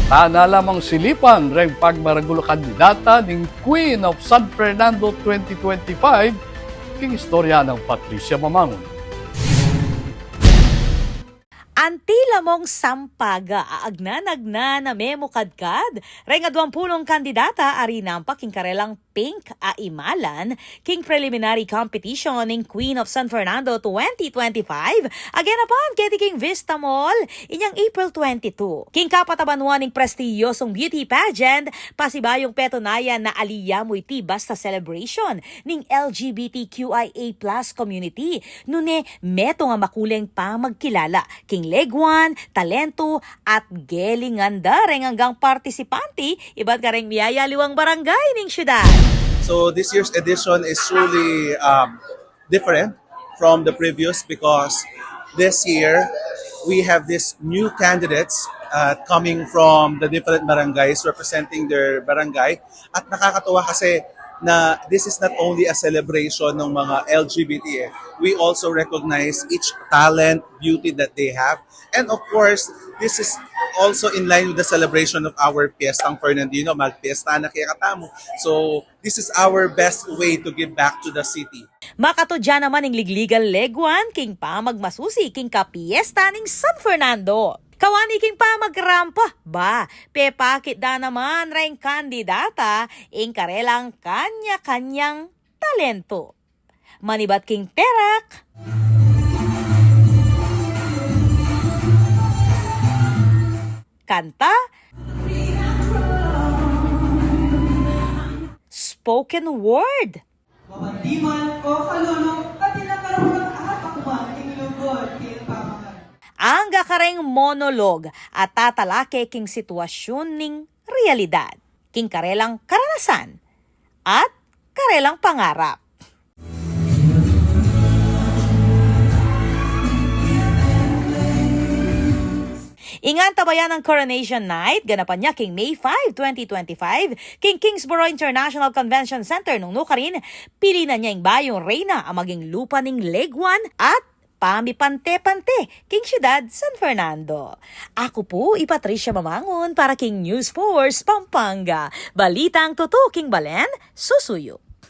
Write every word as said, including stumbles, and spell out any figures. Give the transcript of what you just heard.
Tana la mang silipan reng pagmaragul a kandidata ning Queen of San Fernando twenty twenty-five, king istorya nang Patricia Mamangun. Anti la mong sampaga, aagnan-agnan a memukadkad reng aduang pulung kandidata a rinampak king karelang pink a imalan king preliminary competition ning Queen of San Fernando twenty twenty-five, a genapan keti king Vista Mall inyang April twenty-two. King kapat a banua ning prestiyosung beauty pageant, pasibayung petunayan na ali ya mu iti basta celebration ning L G B T Q I A plus community, nune metung a makuleng pamagkilala king leguan, talentu, at gelingan da reng anggang partisipante ibat kareng miyayaliwang barangay ning syudad. So this year's edition is truly um, different from the previous because this year we have these new candidates uh, coming from the different barangays representing their barangay. At nakakatuwa kasi na this is not only a celebration ng mga L G B T eh. We also recognize each talent, beauty that they have. And of course, this is also in line with the celebration of our Fiestang Fernandino. Magpiesta na kaya katamu. So, this is our best way to give back to the city. Makatudya naman ing ligligang leguan king pamagmasusi king kapiesta ning San Fernando. Kawani king pamagrampa, ba, pepakit da naman reng kandidata ing karelang kanya-kanyang talento. Manibat king perak, kanta, spoken word, mapandiman o kalulu, pati na karapatang apat a kuman king lugod king pamakan. Angga kareng monologue a tatalake king sitwasyun ning realidad, king karelang karanasan, at karelang pangarap. Ing antabayanan Coronation Night, ganapan ya king May five, twenty twenty-five, king Kingsborough International Convention Center nung nukarin, pilinan ya ing bayung reyna a maging lupa ning leguan at pamipante-pante king syudad San Fernando. Aku pu i Patricia Mamangun para king News Force Pampanga. Balitang tutu king balen, susuyu.